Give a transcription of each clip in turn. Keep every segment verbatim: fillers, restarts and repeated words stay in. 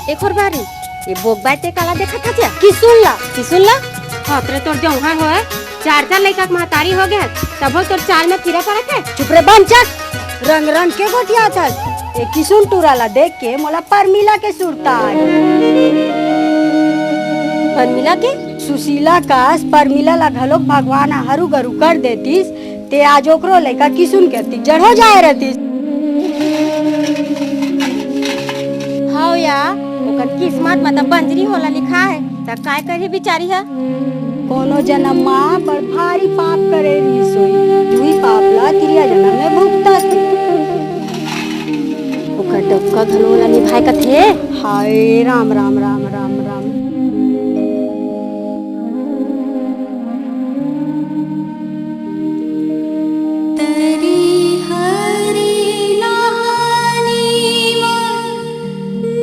एक और बारी, ये बोकबाय ते काला देखत हस या? किसुन ला। किसुन ला? हतरे तोर जौंहा होय, चार चार लइका के महतारी हो गए, तभो तोर चाल में कीरा परत हे। चुप रे बमचक, रंग रंग के गोठियाथस। ये किसुन टूरा ला देख के मोला परमिला के सुरता आय। परमिला के? सुशीला कस परमिला ला घलोक भगवान ह हरू गरू कर देतिस, ते आज ओकरो लइका किसुन के अतिक जड़ हो जाए रहतिस। हव या, ओकर किस्मत म त बंजरी होला लिखा हे, त काय करही बिचारी ह? कोनो जनम म बड़ भारी पाप करे रिहिस होही, उही पाप ला तिरिया जनम में भुगतथे। ओकर डउका घलो ओला निभाए कथे। हाय राम, राम, राम, राम, राम। तरी हरी नहानी मा,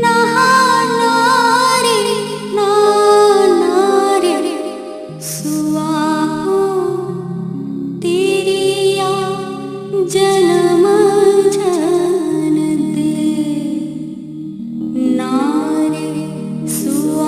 नहाना रे, नाना रे, सुआ हो तिरिया जनम झन दे। ना रे सुआ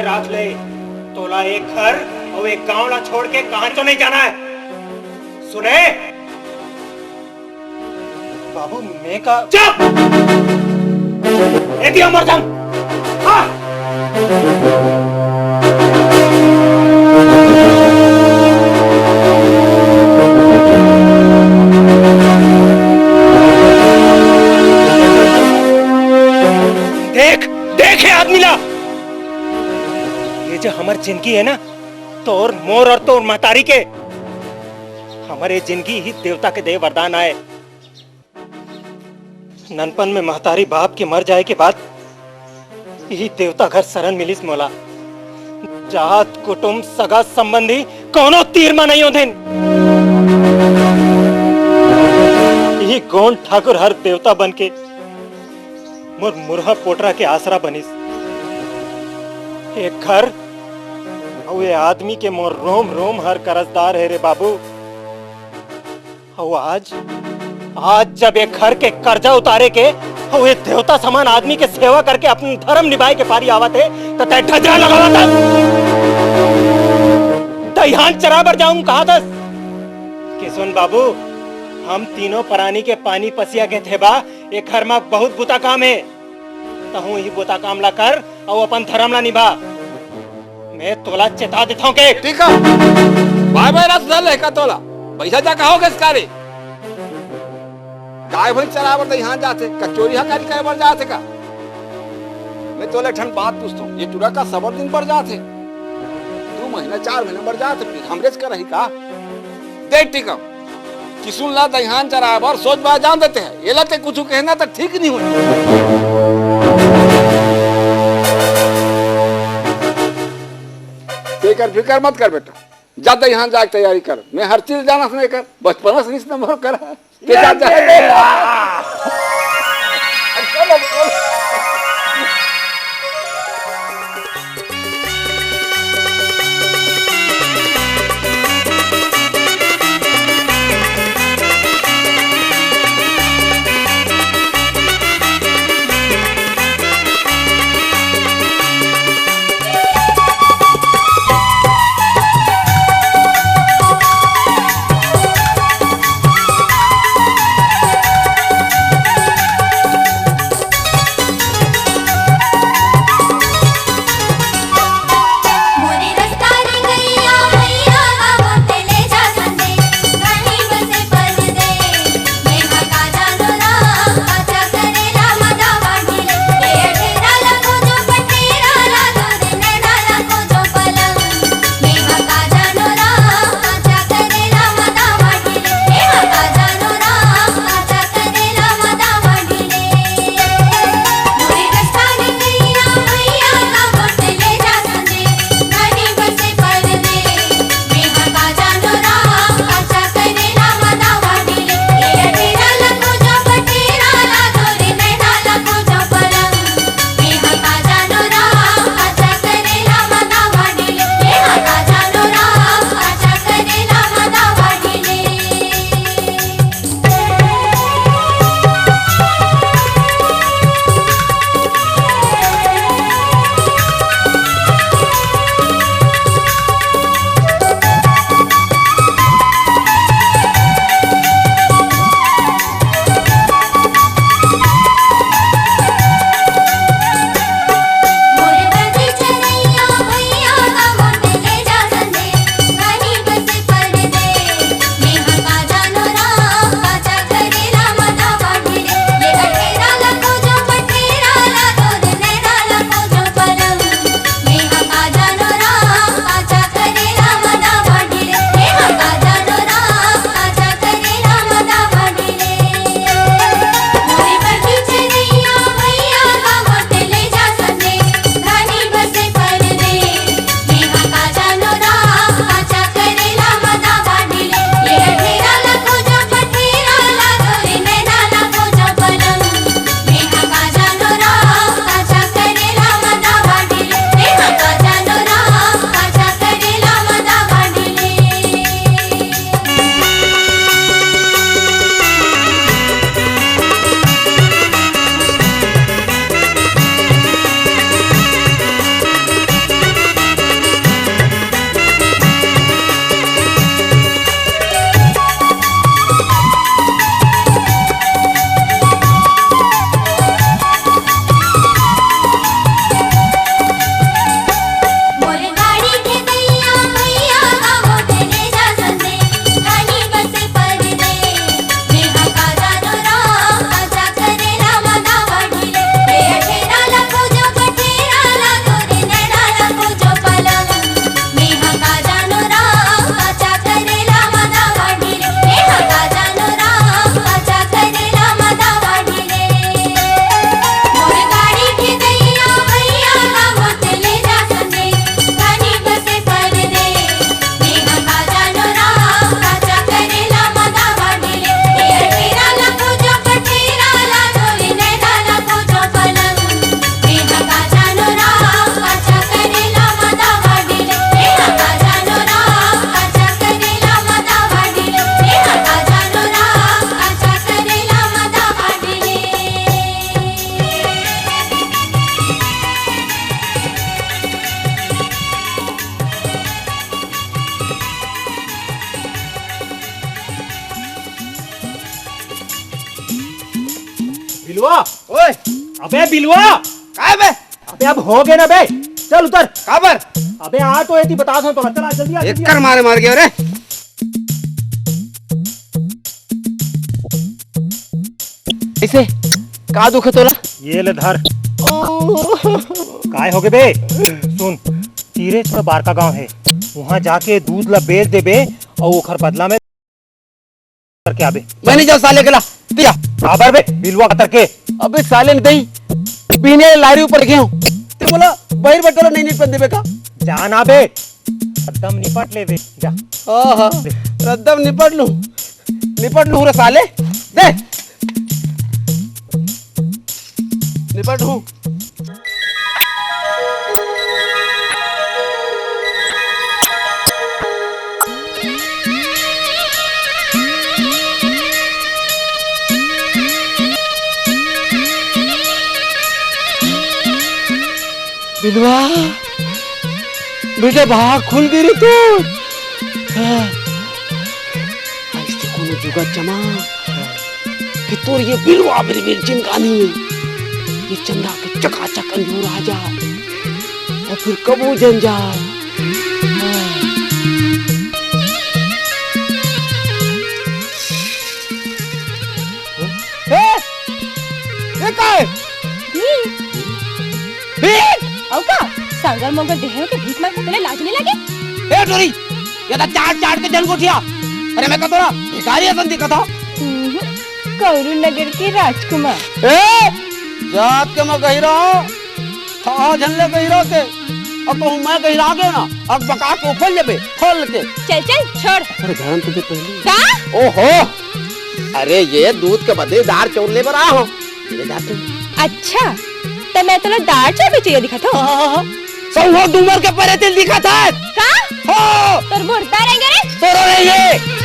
रात ले तोला एक घर अउ एक गांव ला छोड़ के कहां तो नहीं जाना है, सुने? बाबू, मैं का चुप! एती मर जाऊं। हाँ। देख, देख ये आदमी ला। ये जो हमर जिंदगी है ना, तोर, मोर और तोर महतारी के, हमर ये जिंदगी ही देवता के दे वरदान आय। ननपन में महतारी बाप के मर जाए के बाद इही देवता घर शरण मिलिस मोला। जात कुटुम सगा संबंधी कोनो तीर म नइ ओंधेन। इही गोंड ठाकुर हर देवता बन के मोर मुरहा पोटरा के आसरा बनिस। एक घर अउ ये आदमी के मोर रोम रोम हर करजदार हे रे बाबू। अउ आज, आज जब ये घर के कर्जा उतारे के अउ ये देवता समान आदमी के सेवा करके अपन धर्म निभाए के पारी आवत हे, त तैं ठजरा लगावत हस। दईहान चरा बर जाऊं कहा थस। किसुन बाबू, हम तीनों परानी के पानी पसिया के थेबा, ये घर म बहुत बुता काम हे। तहूं ही बोता काम ला कर अउ अपन धरम ला निभा। मैं तोला चेता देथंव के। ठीक है, बाय बाय रात धर ले का तोला। पैसा जा कहो के इसका रे। गाय भैंस चराबर दईहान जाथे, का चोरी हकारी करे बर जाथे का? मैं तोले ठन बात पूछथंव, ये टुरा का सबर दिन बर जाथे? दू महीना, चार महीना बर जाथे, फिर हमरेच का रही का? देख टिकम, किसुन ला दईहान चराए बर सोच बाय जान देते हैं। एला ते कुछु कहना त ठीक नहीं होय। तेकर फिकर मत कर बेटा, जा दईहान जाके तैयारी कर। मैं हर चीज जानत नहीं कर, बचपना से इसने मोर करा। ते जा, जा। बिलवा। ओए। अबे बिलवा। काय बे? अबे अब हो गए ना बे, चल उतर। काबर? अबे आ तो एती बता दो तो, चल आ, जल्दी आ, जल्दी आ। एकर मारे मर गया रे। ऐसे का दुख है तोला? ये ले धर। काय हो गए बे? सुन, तीरेच में बारका गांव है, वहां जाके दूध ला बेच देबे और ओखर बदला में करके आबे। मैं नहीं जाऊँ साले के ला। दिया। काबर बे, बिलवा कतर के। अबे साले ने दही पीने लारी ऊपर गए हूँ। ते बोला, बाहर बैठो, नहीं, नहीं पन देबे का। जाना बे, एकदम निपट ले बे, जा। हाँ, हाँ, एकदम निपट लूँ। निपट लूँ रे साले। दे। निपट हूँ। बिलवा, बेटा, भाग खुल गई रे तोर। हाँ। अइसे कोनो जुगाड़ जमा कि तोर ये बिलवा बिरबिर जिनगानी में ये चंदा के चकाचक अंजोर आ जा और फिर कबू जन जा। हाँ। ए, ए का है? भीख। भीख? अउ का? संगर मंगर देहे के भीख मांगे, तोला लाज नहीं लगे? ए टोरी, ये तो चाट चाट के जन गोठिया। अरे मैं का तोला भिखारी असन दिखत हूँ? हम्म, कौरू नगर के राजकुमार। ए, जात के मैं गहिरा हूँ। हाँ, झल्ले गहिरा के। अब कहूँ मैं गहिरा गयो ना, अब बका के उफल लेबे, खोल के। चल, चल, छोड़। अरे, ध्यान तुझे पहले। का? ओहो, अरे, ये दूध के बदले दार चौर ले बर आया हूँ। ले जा तू। अच्छा, तो मैं तोला दार चौर बेचे दिखत हूँ? हाँ, हाँ, हाँ। सौंहो डूमर के परे तेल दिखत है। का? हो। तोर मुर्दा रहेंगे रे। तोरो रहेंगे।